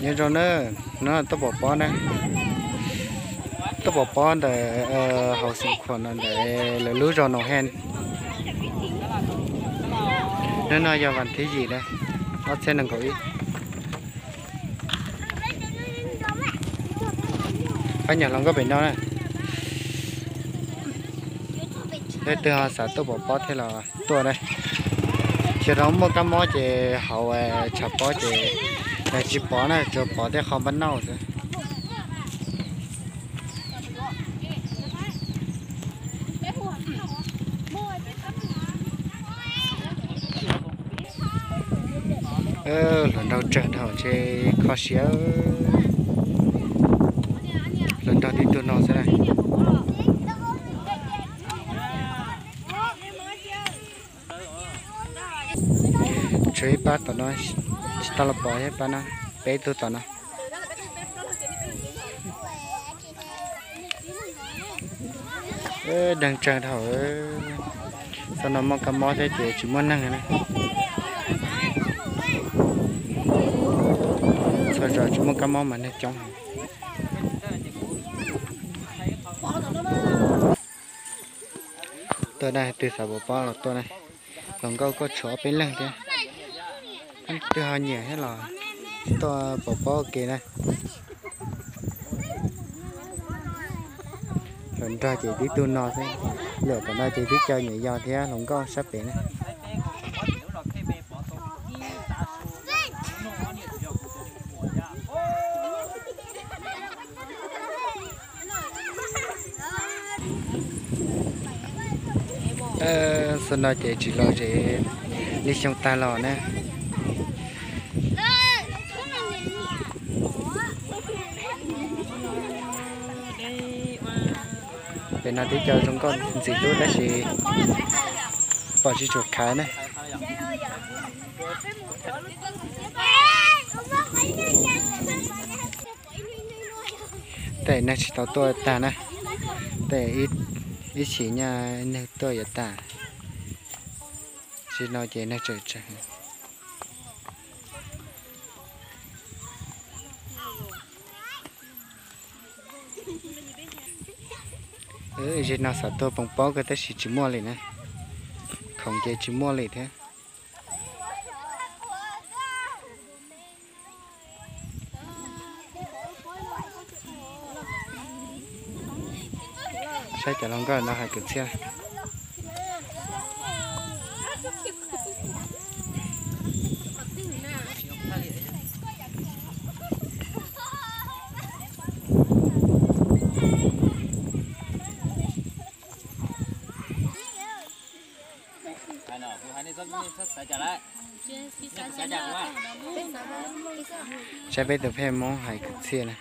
Nyob zoo na, no tuaj pom pob na, tuaj pom pob ntawm hauv Xeev Khuam no ntawm lawv lub zos Noo Heej. Hnub no yog vas thib yim na, ob txhiab nees nkaum ib. Pab nyuam hluas nkauj pem no na. Leej twg ho xav tuaj pom pob thiab los tuaj na. Xyov no muaj kab mob ces hauv tshav pob ces nws tsis pom na, tsuas pom tej qho npab nauj xwb. Hluas nraug tsawg dhau ntshe kho siab. Hluas nraug tib tug no xwb na. Tshuav ib pab tom no, tsis tau los pom ib pab no, peb tug tom no. Deeg tsawg dhau. Txog no muaj kab mob thiab ces tsis muaj neeg na. Txhua zaus tsis muaj kab mob mas neeg coob heev. Tuaj na, twg xav pom pob los tuaj na. Hluas nkauj kuj tshuav ob peb leeg thiab. Twg ho nyiam thiab los tuaj pom pob ua ke na. Hluas nraug ces tib tug no xwb, lwm tom no ces tib co nyuam yaus thiab hluas nkauj sab pem na. Xyoo no ces tsis los zem li xyoo tag los na. Pem no tib co zoo nkauj ntxim hlub tab sis pom tsis tshua khav na. Tej neeg tsis tau tuaj tag na, tej ib chim nyaj neeg tuaj yuav tag, tsis no ces neeg tsawm tsawg. Zim no xav tuaj pom pob kawg tab sis tsis muaj li na, khoom ces tsis muaj li thiab. Saib cov hluas nkauj no hais kwv txhiaj. Saib peb tus pheej Hmoob hais kwv txhiaj na.